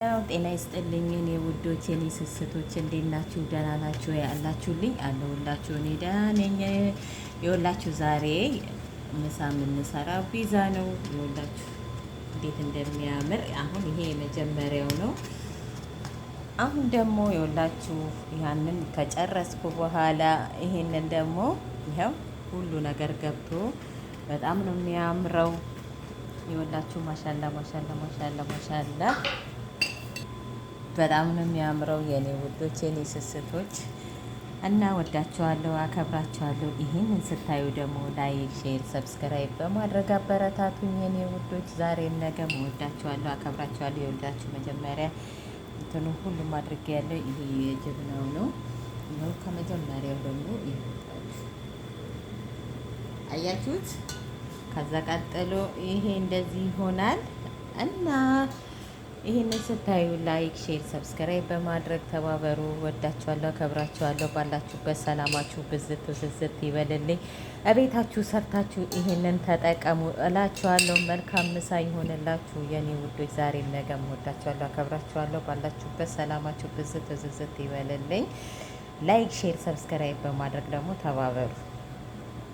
ያው ጤና ይስጥልኝ የኔ ውዶች፣ የኔ ስስቶች፣ እንዴት ናችሁ? ደህና ናችሁ ያላችሁልኝ? አለሁላችሁ። እኔ ደህና ነኝ። የወላችሁ ዛሬ ምሳ የምንሰራው ፒዛ ነው። የወላችሁ እንዴት እንደሚያምር። አሁን ይሄ የመጀመሪያው ነው። አሁን ደግሞ የወላችሁ ያንን ከጨረስኩ በኋላ ይሄንን ደግሞ ይኸው ሁሉ ነገር ገብቶ በጣም ነው የሚያምረው። የወላችሁ ማሻላ ማሻላ ማሻላ ማሻላ፣ በጣም ነው የሚያምረው የኔ ውዶች፣ የኔ ስስቶች፣ እና ወዳችኋለሁ፣ አከብራችኋለሁ። ይህንን ስታዩ ደግሞ like፣ share፣ subscribe በማድረግ አበረታቱኝ የኔ ውዶች። ዛሬም ነገም ወዳችኋለሁ፣ አከብራችኋለሁ። የወዳችሁ መጀመሪያ እንትኑ ሁሉም አድርጌ ያለው ይሄ የጀብናው ነው። ይኸው ከመጀመሪያው ደግሞ ይወጣችሁ አያችሁት። ከዛ ቀጥሎ ይሄ እንደዚህ ይሆናል። እና ይህንን ስታዩ like፣ share፣ subscribe በማድረግ ተባበሩ። ወዳችኋለሁ፣ አከብራችኋለሁ። ባላችሁበት ሰላማችሁ ብዝት ብዝት ይበልልኝ። እቤታችሁ ሰርታችሁ ይህንን ተጠቀሙ እላችኋለሁ። መልካም ምሳ ይሆንላችሁ የኔ ውዶች። ዛሬም ነገም ወዳችኋለሁ፣ አከብራችኋለሁ። ባላችሁበት ሰላማችሁ ብዝት ብዝት ይበልልኝ። Like፣ share፣ subscribe በማድረግ ደግሞ ተባበሩ።